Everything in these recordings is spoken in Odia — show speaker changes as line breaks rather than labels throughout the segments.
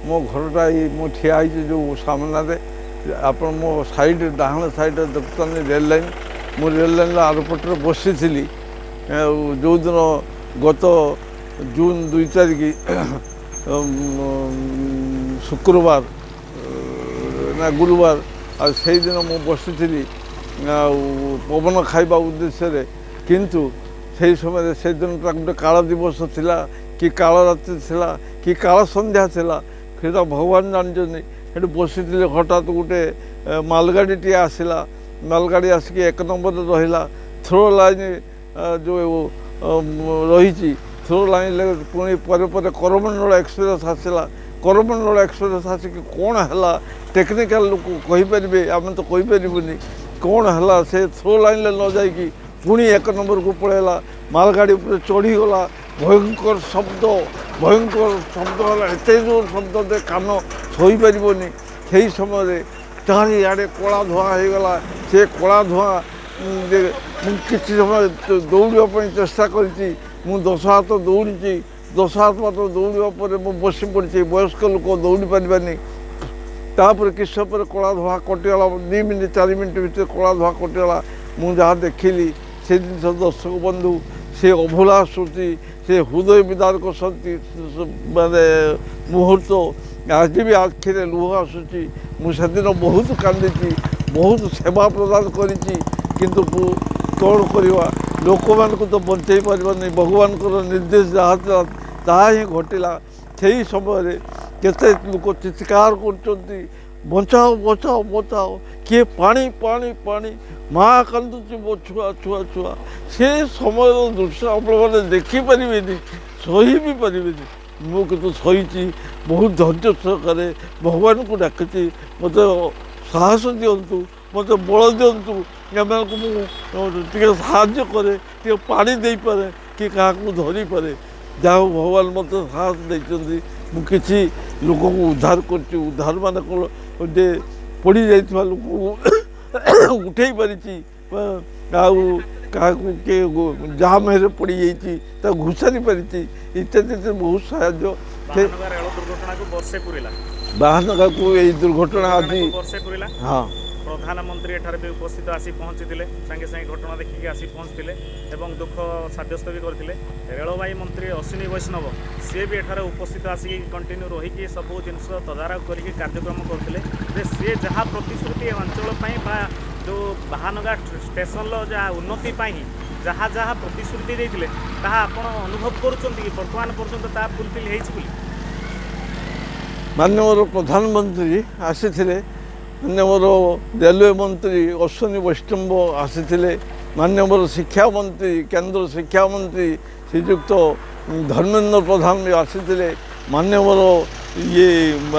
ମୋ ଘରଟା ଏଇ ମୁଁ ଠିଆ ହେଇଛି ଯେଉଁ ସାମ୍ନାରେ, ଆପଣ ମୋ ସାଇଡ଼ ଡାହାଣ ସାଇଡ଼ରେ ଦେଖୁଛନ୍ତି ରେଲ୍ ଲାଇନ୍। ମୁଁ ରେଲ୍ ଲାଇନ୍ର ଆରପଟରେ ବସିଥିଲି। ଆଉ ଯେଉଁଦିନ ଗତ ଜୁନ୍ 2 ତାରିଖ ଶୁକ୍ରବାର ନା ଗୁରୁବାର, ଆଉ ସେଇଦିନ ମୁଁ ବସିଥିଲି ଆଉ ପବନ ଖାଇବା ଉଦ୍ଦେଶ୍ୟରେ। କିନ୍ତୁ ସେଇ ସମୟରେ ସେଦିନଟା ଗୋଟେ କାଳ ଦିବସ ଥିଲା କି କାଳ ରାତ୍ରି ଥିଲା କି କାଳ ସନ୍ଧ୍ୟା ଥିଲା, ସେଇଟା ଭଗବାନ ଜାଣିଛନ୍ତି। ସେଠି ବସିଥିଲି, ହଠାତ୍ ଗୋଟେ ମାଲଗାଡ଼ିଟିଏ ଆସିଲା। ମାଲଗାଡ଼ି ଆସିକି 1 ନମ୍ବରରେ ରହିଲା। ଥ୍ରୋ ଲାଇନ୍ ଯେଉଁ ରହିଛି, ଥ୍ରୋ ଲାଇନ୍ରେ ପୁଣି ପରେ ପରେ କରମଣ୍ଡଳ ଏକ୍ସପ୍ରେସ୍ ଆସିଲା। କରମଣ୍ଡଳ ଏକ୍ସପ୍ରେସ୍ ଆସିକି କ'ଣ ହେଲା ଟେକ୍ନିକାଲ ଲୋକ କହିପାରିବେ, ଆମେ ତ କହିପାରିବୁନି କ'ଣ ହେଲା। ସେ ଥ୍ରୋ ଲାଇନ୍ରେ ନ ଯାଇକି ପୁଣି 1 ନମ୍ବରକୁ ପଳେଇଲା, ମାଲଗାଡ଼ି ଉପରେ ଚଢ଼ିଗଲା। ଭୟଙ୍କର ଶବ୍ଦ, ଭୟଙ୍କର ଶବ୍ଦ ହେଲା, ଏତେ ଜୋର ଶବ୍ଦ ଯେ କାନ ସହିପାରିବନି। ସେହି ସମୟରେ ଚାରିଆଡ଼େ କଳା ଧୂଆଁ ହେଇଗଲା। ସେ କଳା ଧୂଆଁ ଯେ ମୁଁ କିଛି ସମୟ ଦୌଡ଼ିବା ପାଇଁ ଚେଷ୍ଟା କରିଛି। ମୁଁ 10 ହାତ ଦୌଡ଼ିଛି। 10 ହାତ ମାତ୍ର ଦୌଡ଼ିବା ପରେ ମୁଁ ବସି ପଡ଼ିଛି। ବୟସ୍କ ଲୋକ ଦୌଡ଼ି ପାରିବାନି। ତାପରେ କିଛି ସମୟ ପରେ କଳା ଧୂଆଁ କଟିଗଲା। 2 ମିନିଟ୍ 4 ମିନିଟ୍ ଭିତରେ କଳା ଧୂଆଁ କଟିଗଲା। ମୁଁ ଯାହା ଦେଖିଲି ସେ ଜିନିଷ ଦର୍ଶକ ବନ୍ଧୁ, ସେ ଅଭୁଲା ସ୍ମୃତି, ସେ ହୃଦୟ ବିଦାରକ ସତି ମାନେ ମୁହୂର୍ତ୍ତ ଆଜି ବି ଆଖିରେ ଲୁହ ଆସୁଛି। ମୁଁ ସେଦିନ ବହୁତ କାନ୍ଦିଛି, ବହୁତ ସେବା ପ୍ରଦାନ କରିଛି, କିନ୍ତୁ କ'ଣ କରିବା, ଲୋକମାନଙ୍କୁ ତ ବଞ୍ଚେଇ ପାରିବନି। ଭଗବାନଙ୍କର ନିର୍ଦ୍ଦେଶ ଯାହା ଥିଲା ତାହା ହିଁ ଘଟିଲା। ସେହି ସମୟରେ କେତେ ଲୋକ ଚିତ୍କାର କରୁଛନ୍ତି, ବଞ୍ଚାଅ ବଞ୍ଚାଅ ବଞ୍ଚାଅ, କିଏ ପାଣି ପାଣି ପାଣି, ମା କାନ୍ଦୁଛି ମୋ ଛୁଆ ଛୁଆ ଛୁଆ। ସେ ସମୟର ଦୃଶ୍ୟ ଆପଣମାନେ ଦେଖିପାରିବେନି, ସହି ବି ପାରିବେନି। ମୁଁ କିନ୍ତୁ ସହିଛି, ବହୁତ ଧୈର୍ଯ୍ୟ ସହକାରେ ଭଗବାନଙ୍କୁ ଡାକିଛି, ମୋତେ ସାହସ ଦିଅନ୍ତୁ, ମୋତେ ବଳ ଦିଅନ୍ତୁ, ଏମାନଙ୍କୁ ମୁଁ ଟିକେ ସାହାଯ୍ୟ କରେ, ଟିକେ ପାଣି ଦେଇପାରେ କି କାହାକୁ ଧରିପାରେ। ଯାହା ହଉ ଭଗବାନ ମୋତେ ସାହସ ଦେଇଛନ୍ତି, ମୁଁ କିଛି ଲୋକଙ୍କୁ ଉଦ୍ଧାର କରିଛି। ଉଦ୍ଧାର ମାନେ କ'ଣ, ଯେ ପଡ଼ିଯାଇଥିବା ଲୋକକୁ ଉଠେଇ ପାରିଛି, ଆଉ କାହାକୁ କିଏ ଜାମରେ ପଡ଼ିଯାଇଛି ତାକୁ ଘୋଷାରି ପାରିଛି, ଇତ୍ୟାଦି ଇତ୍ୟାଦି ବହୁତ ସାହାଯ୍ୟ।
ବାହାନଗା ରେଳ ଦୁର୍ଘଟଣାକୁ ବର୍ଷେ ପୁରିଲା।
ବାହାନଗାକୁ ଏଇ ଦୁର୍ଘଟଣା ଆଜି
ବର୍ଷେ ପୁରିଲା।
ହଁ,
ପ୍ରଧାନମନ୍ତ୍ରୀ ଏଠାରେ ବି ଉପସ୍ଥିତ ଆସି ପହଞ୍ଚିଥିଲେ, ସାଙ୍ଗେ ସାଙ୍ଗେ ଘଟଣା ଦେଖିକି ଆସି ପହଞ୍ଚିଥିଲେ ଏବଂ ଦୁଃଖ ସାବ୍ୟସ୍ତ ବି କରିଥିଲେ। ରେଳବାଇ ମନ୍ତ୍ରୀ ଅଶ୍ୱିନୀ ବୈଷ୍ଣବ ସିଏ ବି ଏଠାରେ ଉପସ୍ଥିତ ଆସିକି କଣ୍ଟିନ୍ୟୁ ରହିକି ସବୁ ଜିନିଷ ତଦାରଖ କରିକି କାର୍ଯ୍ୟକ୍ରମ କରୁଥିଲେ। ଯେ ସିଏ ଯାହା ପ୍ରତିଶ୍ରୁତି ଏ ଅଞ୍ଚଳ ପାଇଁ ବା ଯେଉଁ ବାହାନଗା ଷ୍ଟେସନର ଯାହା ଉନ୍ନତି ପାଇଁ ଯାହା ଯାହା ପ୍ରତିଶ୍ରୁତି ଦେଇଥିଲେ, ତାହା ଆପଣ ଅନୁଭବ କରୁଛନ୍ତି କି ବର୍ତ୍ତମାନ ପର୍ଯ୍ୟନ୍ତ ତାହା ଫୁଲଫିଲ୍ ହେଇଛି ବୋଲି?
ମାନ୍ୟବର ପ୍ରଧାନମନ୍ତ୍ରୀ ଆସିଥିଲେ, ମାନ୍ୟବର ରେଲୱେ ମନ୍ତ୍ରୀ ଅଶ୍ୱିନୀ ବୈଷ୍ଣବ ଆସିଥିଲେ, ମାନ୍ୟବର ଶିକ୍ଷାମନ୍ତ୍ରୀ, କେନ୍ଦ୍ର ଶିକ୍ଷାମନ୍ତ୍ରୀ ଶ୍ରୀଯୁକ୍ତ ଧର୍ମେନ୍ଦ୍ର ପ୍ରଧାନ ବି ଆସିଥିଲେ, ମାନ୍ୟବର ଇଏ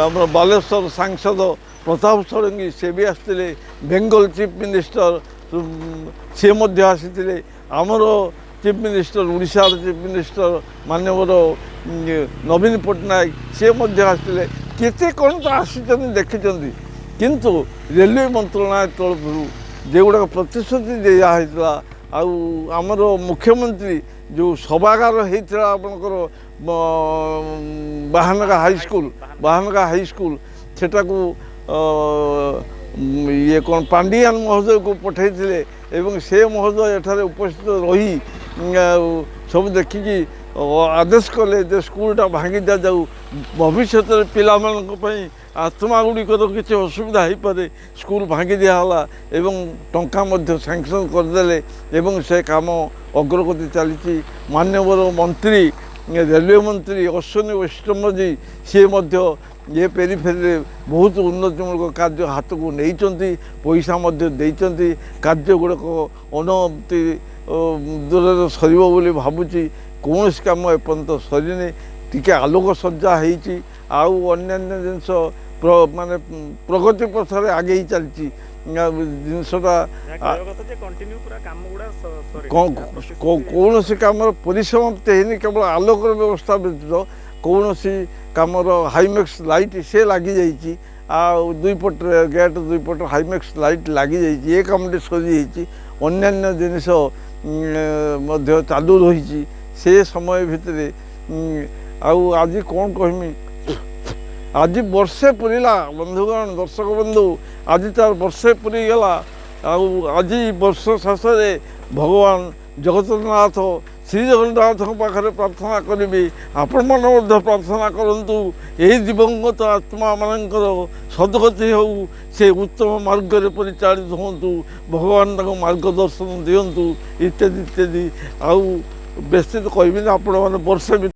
ଆମର ବାଲେଶ୍ୱର ସାଂସଦ ପ୍ରତାପ ଷଡ଼ଙ୍ଗୀ ସେ ବି ଆସିଥିଲେ, ବେଙ୍ଗଲ ଚିଫ୍ ମିନିଷ୍ଟର ସିଏ ମଧ୍ୟ ଆସିଥିଲେ, ଆମର ଚିଫ୍ ମିନିଷ୍ଟର, ଓଡ଼ିଶାର ଚିଫ୍ ମିନିଷ୍ଟର ମାନ୍ୟବର ନବୀନ ପଟ୍ଟନାୟକ ସିଏ ମଧ୍ୟ ଆସିଥିଲେ। କେତେ କ'ଣ ତ ଆସିଛନ୍ତି, ଦେଖିଛନ୍ତି। କିନ୍ତୁ ରେଲୱେ ମନ୍ତ୍ରଣାଳୟ ତରଫରୁ ଯେଉଁଗୁଡ଼ାକ ପ୍ରତିଶ୍ରୁତି ଦିଆହେଇଥିଲା, ଆଉ ଆମର ମୁଖ୍ୟମନ୍ତ୍ରୀ ଯେଉଁ ସଭାଗାର ହେଇଥିଲା ଆପଣଙ୍କର ବାହାନଗା ହାଇସ୍କୁଲ, ବାହାନଗା ହାଇସ୍କୁଲ, ସେଟାକୁ ଇଏ କ'ଣ ପାଣ୍ଡିଆନ ମହୋଦୟକୁ ପଠାଇଥିଲେ ଏବଂ ସେ ମହୋଦୟ ଏଠାରେ ଉପସ୍ଥିତ ରହି ସବୁ ଦେଖିକି ଆଦେଶ କଲେ ଯେ ସ୍କୁଲଟା ଭାଙ୍ଗି ଦିଆଯାଉ, ଭବିଷ୍ୟତରେ ପିଲାମାନଙ୍କ ପାଇଁ ଆତ୍ମା ଗୁଡ଼ିକର କିଛି ଅସୁବିଧା ହେଇପାରେ। ସ୍କୁଲ ଭାଙ୍ଗି ଦିଆହେଲା ଏବଂ ଟଙ୍କା ମଧ୍ୟ ସାଙ୍କସନ୍ କରିଦେଲେ ଏବଂ ସେ କାମ ଅଗ୍ରଗତି ଚାଲିଛି। ମାନ୍ୟବର ମନ୍ତ୍ରୀ, ରେଲୱେ ମନ୍ତ୍ରୀ ଅଶ୍ୱିନୀ ବୈଷ୍ଣବଜୀ ସିଏ ମଧ୍ୟ ଏ ପେରିଫେରିରେ ବହୁତ ଉନ୍ନତିମୂଳକ କାର୍ଯ୍ୟ ହାତକୁ ନେଇଛନ୍ତି, ପଇସା ମଧ୍ୟ ଦେଇଛନ୍ତି। କାର୍ଯ୍ୟ ଗୁଡ଼ିକ ଅନତି ଦୂରରେ ସରିବ ବୋଲି ଭାବୁଛି। କୌଣସି କାମ ଏପର୍ଯ୍ୟନ୍ତ ସରିନି, ଟିକେ ଆଲୋକ ସଜ୍ଜା ହେଇଛି, ଆଉ ଅନ୍ୟାନ୍ୟ ଜିନିଷ ମାନେ ପ୍ରଗତି ପଥରେ ଆଗେଇ ଚାଲିଛି ଜିନିଷଟା। କୌଣସି କାମର ପରିସମାପ୍ତି ହେଇନି, କେବଳ ଆଲୋକର ବ୍ୟବସ୍ଥା ବ୍ୟତୀତ କୌଣସି କାମର ହାଇମେକ୍ସ ଲାଇଟ୍ ସେ ଲାଗିଯାଇଛି, ଆଉ ଦୁଇ ପଟରେ ଗେଟ୍ ଦୁଇ ପଟରେ ହାଇମେକ୍ସ ଲାଇଟ୍ ଲାଗିଯାଇଛି, ଏ କାମଟି ସରିଯାଇଛି। ଅନ୍ୟାନ୍ୟ ଜିନିଷ ମଧ୍ୟ ଚାଲୁ ରହିଛି ସେ ସମୟ ଭିତରେ। ଆଉ ଆଜି କ'ଣ କହିମି, ଆଜି ବର୍ଷେ ପୁରିଲା ବନ୍ଧୁଗଣ, ଦର୍ଶକ ବନ୍ଧୁ, ଆଜି ତାର ବର୍ଷେ ପୁରିଗଲା। ଆଉ ଆଜି ବର୍ଷ ଶେଷରେ ଭଗବାନ ଜଗତନାଥ ଶ୍ରୀ ଜଗନ୍ନାଥଙ୍କ ପାଖରେ ପ୍ରାର୍ଥନା କରିବି, ଆପଣମାନେ ମଧ୍ୟ ପ୍ରାର୍ଥନା କରନ୍ତୁ, ଏହି ଦିବଙ୍ଗତ ଆତ୍ମାମାନଙ୍କର ସଦ୍ଗତି ହେଉ, ସେ ଉତ୍ତମ ମାର୍ଗରେ ପରିଚାଳିତ ହୁଅନ୍ତୁ, ଭଗବାନ ତାଙ୍କୁ ମାର୍ଗଦର୍ଶନ ଦିଅନ୍ତୁ, ଇତ୍ୟାଦି ଇତ୍ୟାଦି। ଆଉ ବେଶୀ ତ କହିବିନି, ଆପଣମାନେ ବର୍ଷେ